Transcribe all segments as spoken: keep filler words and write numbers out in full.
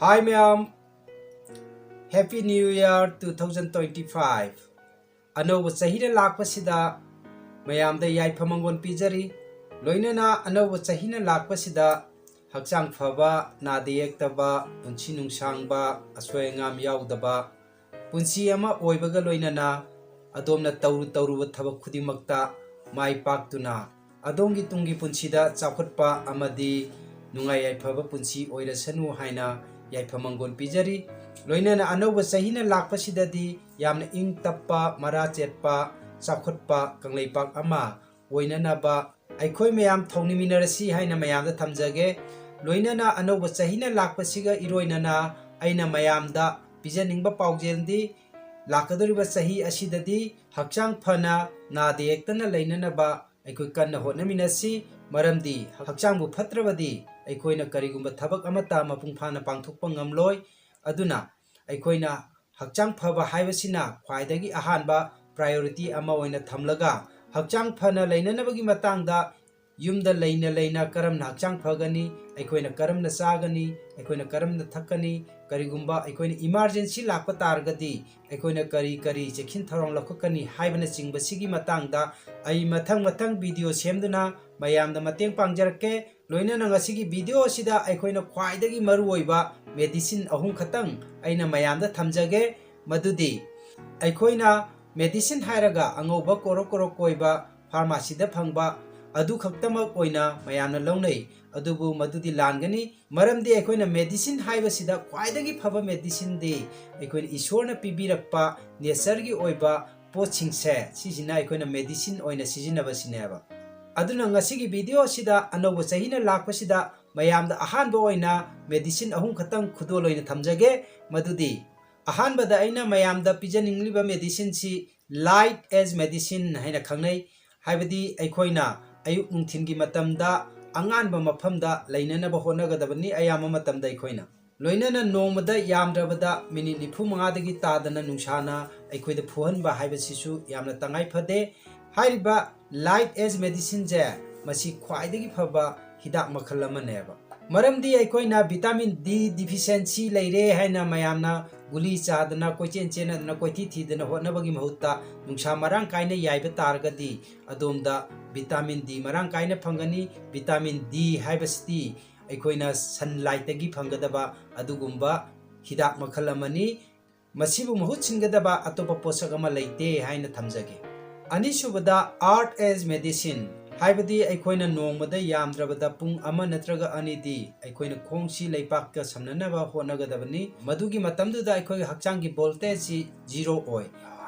Hi ꯃꯌꯥꯝ, Happy New Year two thousand twenty-five꯫ ꯑꯅꯧꯕ ꯆꯍꯤꯅ ꯂꯥꯛꯄꯁꯤꯗ ꯃꯌꯥꯝꯗ ꯌꯥꯏꯐ ꯃꯪꯒꯣꯜ ꯄꯤꯖꯔꯤ꯫ ꯂꯣꯏꯅꯅ ꯑꯅꯧꯕ ꯆꯍꯤꯅ ꯂꯥꯛꯄꯁꯤꯗ ꯍꯛꯆꯥꯡ ꯐꯕ, ꯅꯥꯗ ꯌꯦꯛꯇꯕ, ꯄꯨꯟꯁꯤ ꯅꯨꯡꯁꯥꯡꯕ, ꯑꯁꯣꯏ ꯑꯉꯥꯝ ꯌꯥꯎꯗꯕ ꯄꯨꯟꯁꯤ ꯑꯃ ꯑꯣꯏꯕꯒ ꯂꯣꯏꯅꯅ ꯑꯗꯣꯝꯅ ꯇꯧꯔꯨ ꯇꯧꯔꯨꯕ ꯊꯕꯛ ꯈꯨꯗꯤꯡꯃꯛꯇ ꯃꯥꯏ ꯄꯥꯛꯇꯨꯅ ꯑꯗꯣꯝꯒꯤ ꯇꯨꯡꯒꯤ ꯄꯨꯟꯁꯤꯗ ꯆꯥꯎꯈꯠꯄ ꯑꯃꯗꯤ ꯅꯨꯡꯉꯥꯏ ꯌꯥꯏꯐꯕ ꯄꯨꯟꯁꯤ ꯑꯣꯏꯔꯁꯅꯨ ꯍꯥꯏꯅ ꯌꯥꯏꯐ ꯃꯪꯒꯣꯜ ꯄꯤꯖꯔꯤ꯫ ꯂꯣꯏꯅꯅ ꯑꯅꯧꯕ ꯆꯍꯤꯅ ꯂꯥꯛꯄꯁꯤꯗꯗꯤ ꯌꯥꯝꯅ ꯏꯪ ꯇꯞꯄ, ꯃꯔꯥ ꯆꯦꯠꯄ, ꯆꯥꯎꯈꯠꯄ ꯀꯪꯂꯩꯄꯥꯛ ꯑꯃ ꯑꯣꯏꯅꯅꯕ ꯑꯩꯈꯣꯏ ꯃꯌꯥꯝ ꯊꯧꯅꯤꯃꯤꯟꯅꯔꯁꯤ ꯍꯥꯏꯅ ꯃꯌꯥꯝꯗ ꯊꯝꯖꯒꯦ꯫ ꯂꯣꯏꯅꯅ ꯑꯅꯧꯕ ꯆꯍꯤꯅ ꯂꯥꯛꯄꯁꯤꯒ ꯏꯔꯣꯏꯅꯅ ꯑꯩꯅ ꯃꯌꯥꯝꯗ ꯄꯤꯖꯅꯤꯡꯕ ꯄꯥꯎꯖꯦꯜꯗꯤ, ꯂꯥꯛꯀꯗꯧꯔꯤꯕ ꯆꯍꯤ ꯑꯁꯤꯗꯗꯤ ꯍꯛꯆꯥꯡ ꯐꯅ ꯅꯥꯗ ꯌꯦꯛꯇꯅ ꯂꯩꯅꯅꯕ ꯑꯩꯈꯣꯏ ꯀꯟꯅ ꯍꯣꯠꯅꯃꯤꯟꯅꯁꯤ꯫ ꯃꯔꯝꯗꯤ ꯍꯛꯆꯥꯡꯕꯨ ꯐꯠꯇ꯭ꯔꯕꯗꯤ ꯑꯩꯈꯣꯏꯅ ꯀꯔꯤꯒꯨꯝꯕ ꯊꯕꯛ ꯑꯃꯠꯇ ꯃꯄꯨꯡ ꯐꯥꯅ ꯄꯥꯡꯊꯣꯛꯄ ꯉꯝꯂꯣꯏ꯫ ꯑꯗꯨꯅ ꯑꯩꯈꯣꯏꯅ ꯍꯛꯆꯥꯡ ꯐꯕ ꯍꯥꯏꯕꯁꯤꯅ ꯈ꯭ꯋꯥꯏꯗꯒꯤ ꯑꯍꯥꯟꯕ priority ꯑꯃ ꯑꯣꯏꯅ ꯊꯝꯂꯒ, ꯍꯛꯆꯥꯡ ꯐꯅ ꯂꯩꯅꯅꯕꯒꯤ ꯃꯇꯥꯡꯗ ꯌꯨꯝꯗ ꯂꯩꯅ ꯂꯩꯅ ꯀꯔꯝꯅ ꯍꯛꯆꯥꯡ ꯐꯒꯅꯤ, ꯑꯩꯈꯣꯏꯅ ꯀꯔꯝꯅ ꯆꯥꯒꯅꯤ, ꯑꯩꯈꯣꯏꯅ ꯀꯔꯝꯅ ꯊꯛꯀꯅꯤ, ꯀꯔꯤꯒꯨꯝꯕ ꯑꯩꯈꯣꯏꯅ emergency ꯂꯥꯛꯄ ꯇꯥꯔꯒꯗꯤ ꯑꯩꯈꯣꯏꯅ ꯀꯔꯤ ꯀꯔꯤ ꯆꯦꯛꯁꯤꯟ ꯊꯧꯔꯥꯡ ꯂꯧꯈꯠꯀꯅꯤ ꯍꯥꯏꯕꯅꯆꯤꯡꯕꯁꯤꯒꯤ ꯃꯇꯥꯡꯗ ꯑꯩ ꯃꯊꯪ ꯃꯊꯪ video ꯁꯦꯝꯗꯨꯅ ꯃꯌꯥꯝꯗ ꯃꯇꯦꯡ ꯄꯥꯡꯖꯔꯛꯀꯦ꯫ ꯂꯣꯏꯅꯅ ꯉꯁꯤꯒꯤ video ꯑꯁꯤꯗ ꯑꯩꯈꯣꯏꯅ ꯈ꯭ꯋꯥꯏꯗꯒꯤ ꯃꯔꯨꯑꯣꯏꯕ medicine ꯑꯍꯨꯝ ꯈꯛꯇꯪ ꯑꯩꯅ ꯃꯌꯥꯝꯗ ꯊꯝꯖꯒꯦ꯫ ꯃꯗꯨꯗꯤ ꯑꯩꯈꯣꯏꯅ medicine ꯍꯥꯏꯔꯒ ꯑꯉꯧꯕ ꯀꯣꯔꯣꯛ ꯀꯣꯔꯣꯛ ꯀꯣꯏꯕ pharmacyꯗ ꯐꯪꯕ ꯑꯗꯨ ꯈꯛꯇꯃꯛ ꯑꯣꯏꯅ ꯃꯌꯥꯝꯅ ꯂꯧꯅꯩ꯫ ꯑꯗꯨꯕꯨ ꯃꯗꯨꯗꯤ ꯂꯥꯟꯒꯅꯤ꯫ ꯃꯔꯝꯗꯤ ꯑꯩꯈꯣꯏꯅ medicine ꯍꯥꯏꯕꯁꯤꯗ ꯈ꯭ꯋꯥꯏꯗꯒꯤ ꯐꯕ medicineꯗꯤ ꯑꯩꯈꯣꯏꯅ ꯏꯁꯣꯔꯅ ꯄꯤꯕꯤꯔꯛꯄ natureꯒꯤ ꯑꯣꯏꯕ ꯄꯣꯠꯁꯤꯡꯁꯦ, ꯁꯤꯁꯤꯅ ꯑꯩꯈꯣꯏꯅ medicine ꯑꯣꯏꯅ ꯁꯤꯖꯤꯟꯅꯕꯁꯤꯅꯦꯕ꯫ ꯑꯗꯨꯅ ꯉꯁꯤꯒꯤ video ꯑꯁꯤꯗ ꯑꯅꯧꯕ ꯆꯍꯤꯅ ꯂꯥꯛꯄꯁꯤꯗ ꯃꯌꯥꯝꯗ ꯑꯍꯥꯟꯕ ꯑꯣꯏꯅ medicine ꯑꯍꯨꯝ ꯈꯛꯇꯪ ꯈꯨꯗꯣꯜ ꯑꯣꯏꯅ ꯊꯝꯖꯒꯦ꯫ ꯃꯗꯨꯗꯤ ꯑꯍꯥꯟꯕꯗ ꯑꯩꯅ ꯃꯌꯥꯝꯗ ꯄꯤꯖꯅꯤꯡꯂꯤꯕ medicineꯁꯤ light as medicine ꯍꯥꯏꯅ ꯈꯪꯅꯩ꯫ ꯍꯥꯏꯕꯗꯤ ꯑꯩꯈꯣꯏꯅ ꯑꯌꯨꯛ ꯅꯨꯡꯊꯤꯜꯒꯤ ꯃꯇꯝꯗ ꯑꯉꯥꯟꯕ ꯃꯐꯝꯗ ꯂꯩꯅꯅꯕ ꯍꯣꯠꯅꯒꯗꯕꯅꯤ ꯑꯌꯥꯝꯕ ꯃꯇꯝꯗ ꯑꯩꯈꯣꯏꯅ꯫ ꯂꯣꯏꯅꯅ ꯅꯣꯡꯃꯗ ꯌꯥꯝꯗ꯭ꯔꯕꯗ minute ꯅꯤꯐꯨ ꯃꯉꯥꯗꯒꯤ ꯇꯥꯗꯅ ꯅꯨꯡꯁꯥꯅ ꯑꯩꯈꯣꯏꯗ ꯐꯨꯍꯟꯕ ꯍꯥꯏꯕꯁꯤꯁꯨ ꯌꯥꯝꯅ ꯇꯉꯥꯏ ꯐꯗꯦ꯫ ꯍꯥꯏꯔꯤꯕ light as medicineꯁꯦ ꯃꯁꯤ ꯈ꯭ꯋꯥꯏꯗꯒꯤ ꯐꯕ ꯍꯤꯗꯥꯛ ꯃꯈꯜ ꯑꯃꯅꯦꯕ꯫ ꯃꯔꯝꯗꯤ ꯑꯩꯈꯣꯏꯅ vitamin D deficiency ꯂꯩꯔꯦ ꯍꯥꯏꯅ ꯃꯌꯥꯝꯅ ꯒꯨꯂꯤ ꯆꯥꯗꯅ, ꯀꯣꯏꯆꯦꯟ ꯆꯦꯟꯅꯗꯅ, ꯀꯣꯏꯊꯤ ꯊꯤꯗꯅ ꯍꯣꯠꯅꯕꯒꯤ ꯃꯍꯨꯠꯇ, ꯅꯨꯡꯁꯥ ꯃꯔꯥꯡ ꯀꯥꯏꯅ ꯌꯥꯏꯕ ꯇꯥꯔꯒꯗꯤ ꯑꯗꯣꯝꯗ vitamin D ꯃꯔꯥꯡ ꯀꯥꯏꯅ ꯐꯪꯒꯅꯤ꯫ Vitamin D ꯍꯥꯏꯕꯁꯤꯗꯤ ꯑꯩꯈꯣꯏꯅ sunlightꯇꯒꯤ ꯐꯪꯒꯗꯕ ꯑꯗꯨꯒꯨꯝꯕ ꯍꯤꯗꯥꯛ ꯃꯈꯜ ꯑꯃꯅꯤ꯫ ꯃꯁꯤꯕꯨ ꯃꯍꯨꯠ ꯁꯤꯟꯒꯗꯕ ꯑꯇꯣꯞꯄ ꯄꯣꯠꯁꯛ ꯑꯃ ꯂꯩꯇꯦ ꯍꯥꯏꯅ ꯊꯝꯖꯒꯦ꯫ ꯑꯅꯤꯁꯨꯕꯗ, Earth as Medicine, ꯍꯥꯏꯕꯗꯤ ꯑꯩꯈꯣꯏꯅ ꯅꯣꯡꯃꯗ ꯌꯥꯝꯗ꯭ꯔꯕꯗ ꯄꯨꯡ ꯑꯃ ꯅꯠꯇ꯭ꯔꯒ ꯑꯅꯤꯗꯤ ꯑꯩꯈꯣꯏꯅ ꯈꯣꯡꯁꯤ ꯂꯩꯄꯥꯛꯀ ꯁꯝꯅꯅꯕ ꯍꯣꯠꯅꯒꯗꯕꯅꯤ꯫ ꯃꯗꯨꯒꯤ ꯃꯇꯝꯗꯨꯗ ꯑꯩꯈꯣꯏꯒꯤ ꯍꯛꯆꯥꯡꯒꯤ voltageꯁꯤ zero ꯑꯣꯏ꯫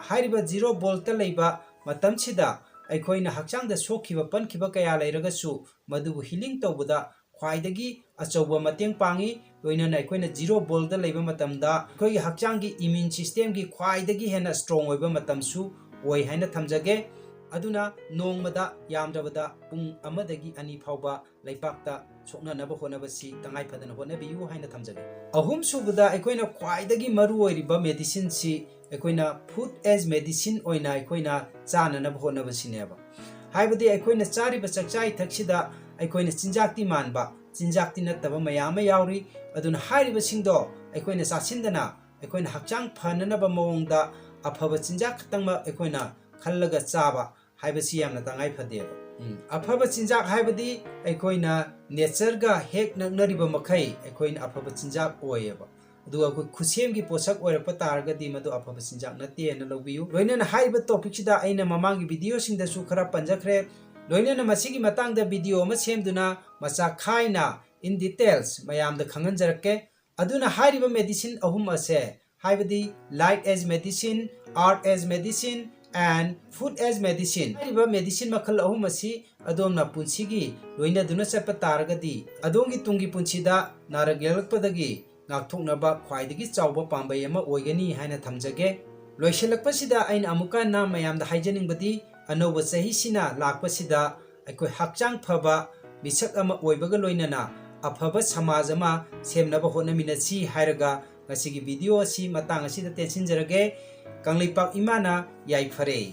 ꯍꯥꯏꯔꯤꯕ zero voltꯇ ꯂꯩꯕ ꯃꯇꯝꯁꯤꯗ ꯑꯩꯈꯣꯏꯅ ꯍꯛꯆꯥꯡꯗ ꯁꯣꯛꯈꯤꯕ ꯄꯟꯈꯤꯕ ꯀꯌꯥ ꯂꯩꯔꯒꯁꯨ ꯃꯗꯨꯕꯨ healing ꯇꯧꯕꯗ ꯈ꯭ꯋꯥꯏꯗꯒꯤ ꯑꯆꯧꯕ ꯃꯇꯦꯡ ꯄꯥꯡꯏ꯫ ꯂꯣꯏꯅꯅ ꯑꯩꯈꯣꯏꯅ zero voltꯇ ꯂꯩꯕ ꯃꯇꯝꯗ ꯑꯩꯈꯣꯏꯒꯤ ꯍꯛꯆꯥꯡꯒꯤ immune systemꯒꯤ ꯈ꯭ꯋꯥꯏꯗꯒꯤ ꯍꯦꯟꯅ strong ꯑꯣꯏꯕ ꯃꯇꯝꯁꯨ ꯑꯣꯏ ꯍꯥꯏꯅ ꯊꯝꯖꯒꯦ꯫ ꯑꯗꯨꯅ ꯅꯣꯡꯃꯗ ꯌꯥꯝꯗ꯭ꯔꯕꯗ ꯄꯨꯡ ꯑꯃꯗꯒꯤ ꯑꯅꯤ ꯐꯥꯎꯕ ꯂꯩꯄꯥꯛꯇ ꯁꯣꯛꯅꯅꯕ ꯍꯣꯠꯅꯕꯁꯤ ꯇꯉꯥꯏ ꯐꯗꯅ ꯍꯣꯠꯅꯕꯤꯌꯨ ꯍꯥꯏꯅ ꯊꯝꯖꯒꯦ꯫ ꯑꯍꯨꯝꯁꯨꯕꯗ, ꯑꯩꯈꯣꯏꯅ ꯈ꯭ꯋꯥꯏꯗꯒꯤ ꯃꯔꯨ ꯑꯣꯏꯔꯤꯕ medicineꯁꯤ ꯑꯩꯈꯣꯏꯅ food as medicine ꯑꯣꯏꯅ ꯑꯩꯈꯣꯏꯅ ꯆꯥꯅꯅꯕ ꯍꯣꯠꯅꯕꯁꯤꯅꯦꯕ꯫ ꯍꯥꯏꯕꯗꯤ ꯑꯩꯈꯣꯏꯅ ꯆꯥꯔꯤꯕ ꯆꯥꯛꯆꯥ ꯏꯊꯛꯁꯤꯗ ꯑꯩꯈꯣꯏꯅ ꯆꯤꯟꯖꯥꯛꯇꯤ ꯃꯥꯟꯕ, ꯆꯤꯟꯖꯥꯛꯇꯤ ꯅꯠꯇꯕ ꯃꯌꯥꯝ ꯑꯃ ꯌꯥꯎꯔꯤ꯫ ꯑꯗꯨꯅ ꯍꯥꯏꯔꯤꯕꯁꯤꯡꯗꯣ ꯑꯩꯈꯣꯏꯅ ꯆꯥꯁꯤꯟꯗꯅ ꯑꯩꯈꯣꯏꯅ ꯍꯛꯆꯥꯡ ꯐꯅꯅꯕ ꯃꯑꯣꯡꯗ ꯑꯐꯕ ꯆꯤꯟꯖꯥꯛ ꯈꯛꯇꯪꯃꯛ ꯑꯩꯈꯣꯏꯅ ꯈꯜꯂꯒ ꯆꯥꯕ ꯍꯥꯏꯕꯁꯤ ꯌꯥꯝꯅ ꯇꯉꯥꯏ ꯐꯗꯦꯕ꯫ ꯎꯝ, ꯑꯐꯕ ꯆꯤꯟꯖꯥꯛ ꯍꯥꯏꯕꯗꯤ ꯑꯩꯈꯣꯏꯅ natureꯒ ꯍꯦꯛ ꯅꯛꯅꯔꯤꯕ ꯃꯈꯩ ꯑꯩꯈꯣꯏꯅ ꯑꯐꯕ ꯆꯤꯟꯖꯥꯛ ꯑꯣꯏꯌꯦꯕ꯫ ꯑꯗꯨꯒ ꯑꯩꯈꯣꯏ ꯈꯨꯠꯁꯦꯝꯒꯤ ꯄꯣꯠꯁꯛ ꯑꯣꯏꯔꯛꯄ ꯇꯥꯔꯒꯗꯤ ꯃꯗꯨ ꯑꯐꯕ ꯆꯤꯟꯖꯥꯛ ꯅꯠꯇꯦ ꯍꯥꯏꯅ ꯂꯧꯕꯤꯌꯨ꯫ ꯂꯣꯏꯅꯅ ꯍꯥꯏꯔꯤꯕ topicꯁꯤꯗ ꯑꯩꯅ ꯃꯃꯥꯡꯒꯤ videoꯁꯤꯡꯗꯁꯨ ꯈꯔ ꯄꯟꯖꯈ꯭ꯔꯦ꯫ ꯂꯣꯏꯅꯅ ꯃꯁꯤꯒꯤ ꯃꯇꯥꯡꯗ video ꯑꯃ ꯁꯦꯝꯗꯨꯅ ꯃꯆꯥ ꯈꯥꯏꯅ in details ꯃꯌꯥꯝꯗ ꯈꯪꯍꯟꯖꯔꯛꯀꯦ꯫ ꯑꯗꯨꯅ ꯍꯥꯏꯔꯤꯕ medicine ꯑꯍꯨꯝ ꯑꯁꯦ, ꯍꯥꯏꯕꯗꯤ light as medicine, earth as medicine and food as medicine, ꯍꯥꯏꯔꯤꯕ medicine ꯃꯈꯜ ꯑꯍꯨꯝ ꯑꯁꯤ ꯑꯗꯣꯝꯅ ꯄꯨꯟꯁꯤꯒꯤ ꯂꯣꯏꯅꯗꯨꯅ ꯆꯠꯄ ꯇꯥꯔꯒꯗꯤ ꯑꯗꯣꯝꯒꯤ ꯇꯨꯡꯒꯤ ꯄꯨꯟꯁꯤꯗ ꯅꯥꯔꯛ ꯌꯦꯛꯂꯛꯄꯗꯒꯤ ꯉꯥꯛꯊꯣꯛꯅꯕ ꯈ꯭ꯋꯥꯏꯗꯒꯤ ꯆꯥꯎꯕ ꯄꯥꯝꯕꯩ ꯑꯃ ꯑꯣꯏꯒꯅꯤ ꯍꯥꯏꯅ ꯊꯝꯖꯒꯦ꯫ ꯂꯣꯏꯁꯤꯜꯂꯛꯄꯁꯤꯗ ꯑꯩꯅ ꯑꯃꯨꯛꯀ ꯍꯟꯅ ꯃꯌꯥꯝꯗ ꯍꯥꯏꯖꯅꯤꯡꯕꯗꯤ, ꯑꯅꯧꯕ ꯆꯍꯤꯁꯤꯅ ꯂꯥꯛꯄꯁꯤꯗ ꯑꯩꯈꯣꯏ ꯍꯛꯆꯥꯡ ꯐꯕ ꯃꯤꯁꯛ ꯑꯃ ꯑꯣꯏꯕꯒ ꯂꯣꯏꯅꯅ ꯑꯐꯕ ꯁꯃꯥꯖ ꯑꯃ ꯁꯦꯝꯅꯕ ꯍꯣꯠꯅꯃꯤꯟꯅꯁꯤ ꯍꯥꯏꯔꯒ ꯉꯁꯤꯒꯤ video ꯑꯁꯤ ꯃꯇꯥꯡ ꯑꯁꯤꯗ ꯇꯦꯟꯁꯤꯟꯖꯔꯒꯦ꯫ ꯀꯪꯂꯩꯄꯥꯛ ꯏꯃꯥꯅ ꯌꯥꯏꯐꯔꯦ꯫